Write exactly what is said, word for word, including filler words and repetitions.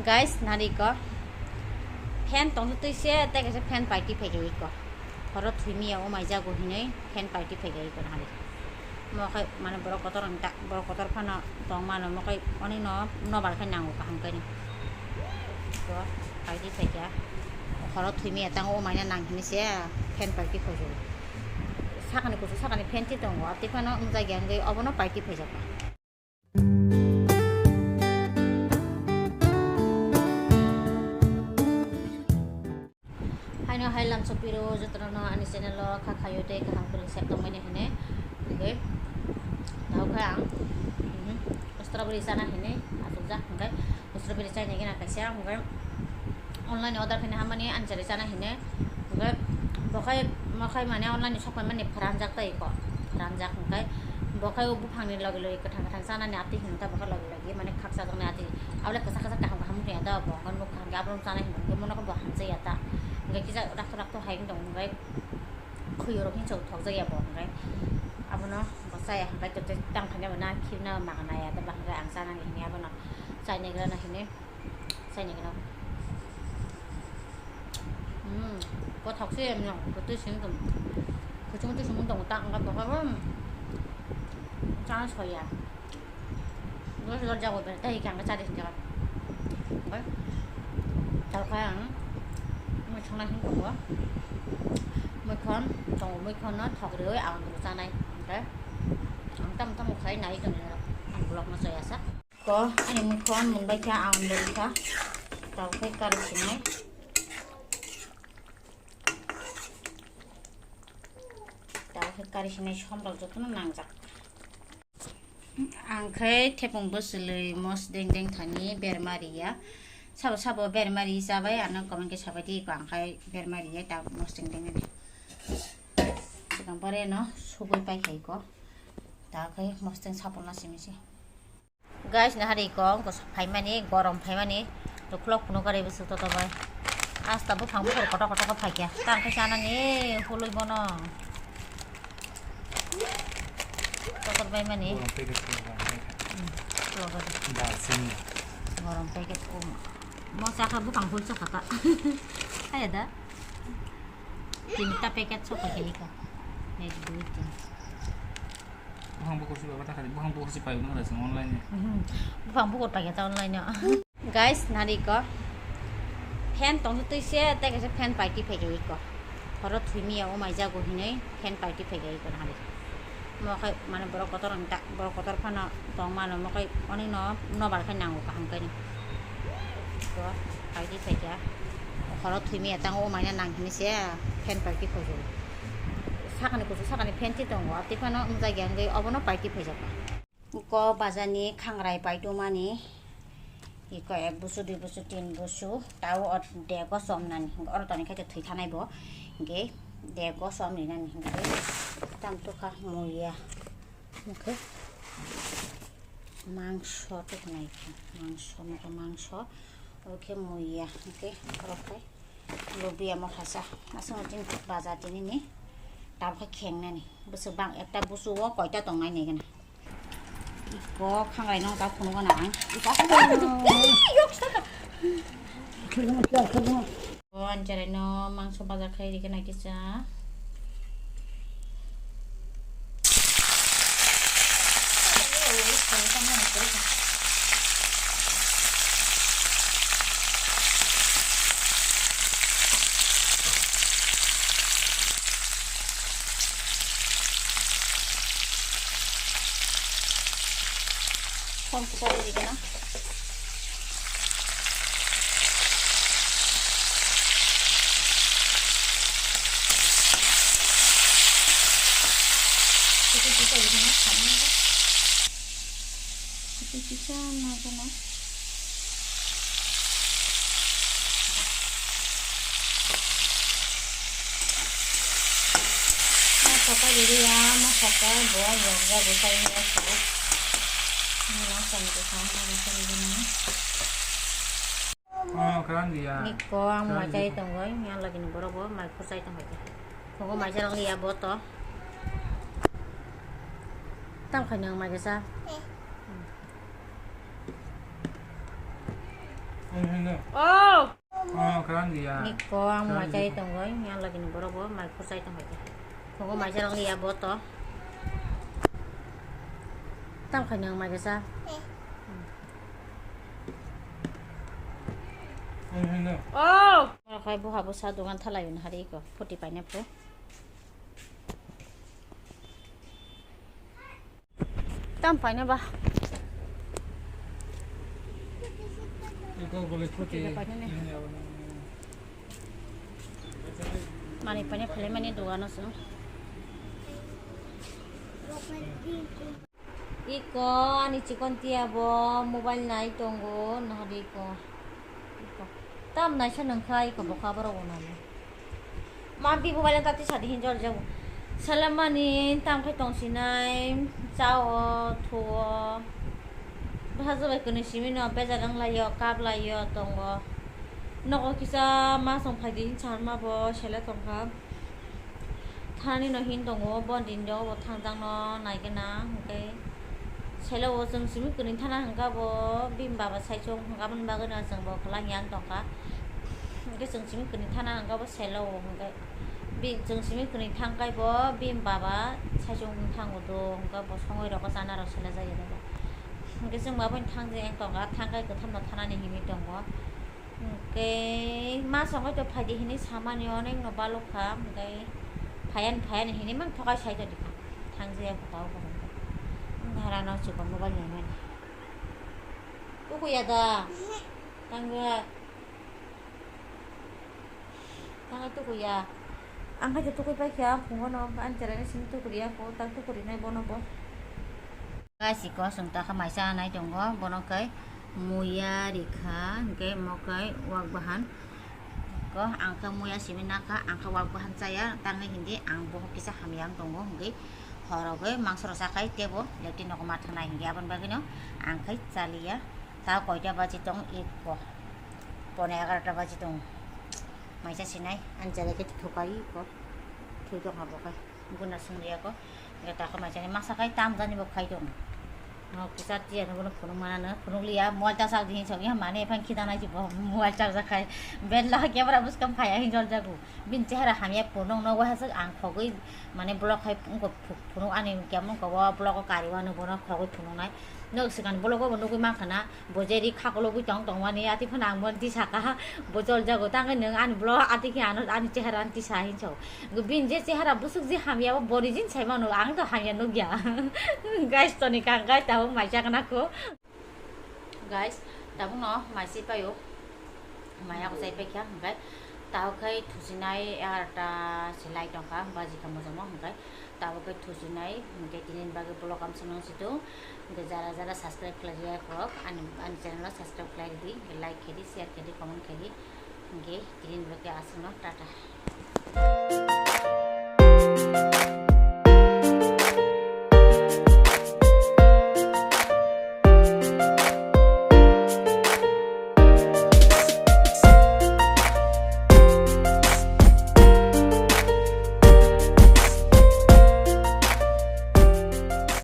Guys, nari ko. Fan tong twi se, tei kaisa fan party phai gai ko. Horo thwimi ya, o mai jago hinui fan party phai gai ko nari. Mo khai, mane borok kotor ang ta, borok kotor phano tong mano, mo khai oni no, no bar khai nango kaham khai ni. Ko, party phai kya. Horo thwimi ya, tang o mai na nang hinui se, fan party phai gai. Sakani kusu, sakani fan ti tongo, ati phano wng jagya wngwi obono party phai jago. Haino hai lamsok piro jotono no ani channel o kha khayo tei kaham kwrwng sep tongmani hwnwi. Hwnkhe tawkhe ang, mhm, strawberry chana hwnwi achukjak, hwnkhe strawberry chainai gana kaisa, hwnkhe online order khaina hamani ani chari chana hwnwi. Hwnkhe bokhai, mokhai mane online ni sok paimani pharanjak tei ko, pharanjak hwnkhe bokhai o buphangni logi logi kwthang kwthang chanani ati hwnwi ta bokhai logi logi mane khakchajaknai ati. Abole kwchak kwchak kaham kaham wngya da bo hwnkhai nukha hwnkhe abono chanai hwnwi hwnkhe mono bo hamjakya ta. Hwnkhe kisa rakto rakto hai wng tong hwnkhe khuyurok hinwi thokjakya bo hwnkhe abono bo chaya hwnkhe tei tei tang khaina bo na khibna maga naiya da ba hwnkhe ang chanani hwnwi abono chainai gana hwnwi. Saini gwnang. Hmm, kothok se emno, kutui sing tong. Kuchung tui sung tong ta angka bokol. Chana soya. Dos dos jago ber, tei kang ka chari sing jaga. Bai. Tau kha ang. Mui chana sing tong. Mui khon, tong mui khon no thok roi ang chanai. Angka. Ang tam tam khai nai tong. Ang blog no soya sa. Ko ani mukhon mwnbai kha, ang mwnbai kha. Tao khe kari sinai. Tao khe kari sinai somrok jotono nangjak. Ang khe thepung bwswlwi mos deng deng thani berma riya. Sabo sabo berma ri chabai ano comment khe sabai di ko ang khai berma riya ta mos deng deng ani. Sikang pore no sugui pai khai ko. Tao khe mos deng sapolna simi se. Guys, nahari kong, kos phaimani, gorom phaimani, to khulok phunuk gari bwswk toto bai. Asta buphang bukur kotor kotor khe phaikya. Tang khe chanani, hului bono. Kotor bai mani. Gorom packet ko, gorom packet. Hmm, khulok gari. Dalchini. Gorom packet ko. Mo chakha buphang hul chakha ta. Aya da. Tinta packet sok paikya ika. Ek, dui, tin. Buphang bukur si baba ta khadi, buphang bukur si paiyok nang rajang online ni. Mhm. Buphang bukur paikya ta online o. Guys, nari ko. Fan tong twi se, tei kaisa fan party phai gai ko. Horo thwimi ya, o mai jago hinui fan party phai gai ko nari. Mo khai, mane borok kotor ang ta, borok kotor phano tong mano, mo khai oni no, no bar khai nango kaham khai ni. Ko, party phai kya. Horo thwimi ya, tang o mai na nang hinui se, fan party phai gai. Sakani kusu sakani fan ti tongo, ati phano wng jagya wngwi obono party phaijakha. Iko bazani khangrai paidumani, iko ek busu, dui busu, tin busu, tao o dego somnani, oro toni khe thwi thanai bo, hingke dego somni nani hingke tam tukha muya, hingke mangso tuknai khe, mangso, mangso, obo khe muya, hingke oro khai. Lubiya mo khasa, aswk tin baja tini ni, tabukhe khengnani, bwswk bang ekta busu o koita tongnai nai gana. Iko khangrai no ta phunuk gana ang. Iko aswk. O anjarai no mangso baja khai rikhe nai kisa. Phone ko pori di kana. Ito kisa di kana, kami. Ito kisa na kana. Masa kai diri ya, masa kai bo yokja gosai ni masa. Ni masa ni gosai ni masa ni gosai. Oh, kran dia. Ni ko ang mai chai tong goi, yang lagi ni borok bo mai ko chai tong goi. Ko mai chai rang lia bo to. Tam khai nang mai kasa. Oh! Oh, kran dia. Niko ang mai chai tongo, yang lagi ni borok bo mai khur chai tongo. Tongo mai chai liya bo to. Tam khai nang mai kasa. Oh! Khai bo habo sa dogan thalai ni hari ko phuti paine pho. Tam paina ba. Iko gole kuti. Mani paina phale mani dogano song. Iko ani chikon tiya bo mobile nai tongo nahadi iko. Tam naisa nangkha iko bokha borok bo nai. Ma bibo bai tati sadi hinjol jago. Salamani tam khai tong sinai, chao, thuo. Bhajo bai kwnwi simi no bejak wng laio, kap laio tongo. Nogo kisa ma song phaidi hin charma bo sele tongkha. Thani no hin tongo, bon din do bo thangjak no naigena, hwnkhe. Selo o chwng simi kwrwini thana hwnkha bo bini baba saichung hwnkha, aboni bagwino chwng bo kwlai yang tongkha. Hwnkhe chwng simi kwrwini thana hwnkha bo selo o hwnkhe bi-, chwng simi kwrwini thangkhai bo bini baba saichung wng thango do hwnkha bo songwi rokho chana rok sele jagwi rokho. Hwnkhe chwng bo abono thangwi yang tongkha, thangkhai kwthamno thanani himwi tongo. Hwnkhe ma songwi to phaidi hinwi samani onekno balukha, hwnkhe phaiyan phaiyan hinwi mang thokai sai tongdi kha. Thangjaya kho tao kho hwnkhe. Wng harano chikon mobile naimani. Tukuya da? Tangwi. Tangwi tukuya. Ang khe to tukui paikha, phungono ani chwraino simi tukuriya kho, tang tukurinai bono bo. Guys, iko chwng takha maisa nai tongo, bono khe muya rikha, hwnkhe omo khe wak bahan. Ko ang khe muya simi nakha, ang khe wak bahan chaya, tangwi hindi ang bohok kisa hamya wng tongo, hwnkhe horogwi mangso rok chakhai tebo, yakti nogo ma thanai hwnkhe aboni bagwino ang khe chaliya. Ta koita baji tong, iko pone egarota baji tong. Maisa sinai, ani jaga khe thukai ko. Thui tong abo khe. Guna swngliya ko. Hwnkhe takha maisani masa khai tam jani bo khai tong. No kisa tiya no bono phunuk mana no phunuk liya mobile ta sak di hin sok ya mane phang khita nai si bo mobile charge khai. Ben la camera buskang phaya hin jol jago. Bin chehara hamya phunuk no wahasuk ang khogwi mane block khai phunuk ani camera ko block ko kari wano bono khogwi phunuk nai. Nok swkang block bo nugwi mankha na. Bo je ri khakologwi tong tongmani, ati phano ang bono tisa kha, bo jol jago. Tangwi nwng ani vlog ati khe ano ani chehara ani tisa hinso. Bini je chehara bwswk je hamya, bo boni jin sai mano, ang to hamya nukya. Guys, toni kang guys, tabuk mai chakna kho. Guys, tabukno mai si paio. Mai ako chai paikha, hwnkhe tabuk khai thusinai egarota se lai tongkha, baji kha mojamo, hwnkhe. Tabuk khe thusinai, hwnkhe tini bagwi vlog amswkno si tongo. Hwnkhe jara jara subscribe khlai rwya khorok, ani, ani channel o subscribe khlai rwdi, hwnkhe like khe di, share khe di, comment khe di. Hwnkhe tini bagwi aswkno tata.